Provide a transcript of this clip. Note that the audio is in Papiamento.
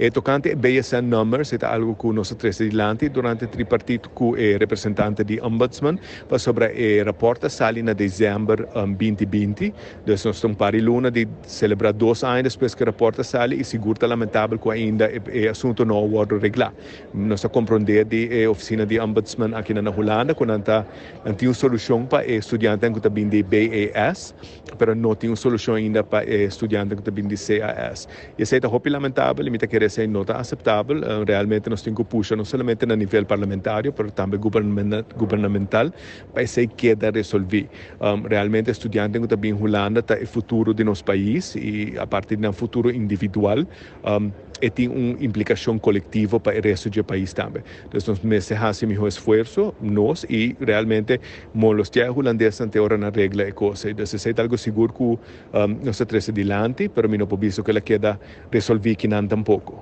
E tocante BSN numbers ta algo cu nos a trece dilanti durante tripartito cu e representante di Ombudsman, pasobra e rapport a sali na december 2020. Dus nos ta un par di luna di celebra 2 aña despues cu e rapport a sali y sigur ta lamentabel cu ainda e asunto no a wordo regla. Nos a compronde di e oficina di Ombudsman aki na Hulanda cu nan tin un solucion pa e studiante cu ta bin di BES, pero no tin un solucion ainda pa e studiante cu ta bin di CAS. Y esey ta hopi lamentabel y mi ta kere esey no ta aceptabel. Realmente nos tin cu pusha no solamente na nivel parlamentario, pero tambe gubernamental pa esey keda resolvi. Realmente studiante cu ta bin Hulanda ta e futuro di nos pais y aparte di un futuro individual, e tin un implicacion colectivo pa e resto di pais tambe. Anto, nos mester haci miho esfuerso, nos, y realmente molestia hulandes ante ora nan regla e cos. Anto, esey ta algo sigur cu nos a trece dilanti, pero mi no por bisa cu el a keda resolvi akinan tampoco.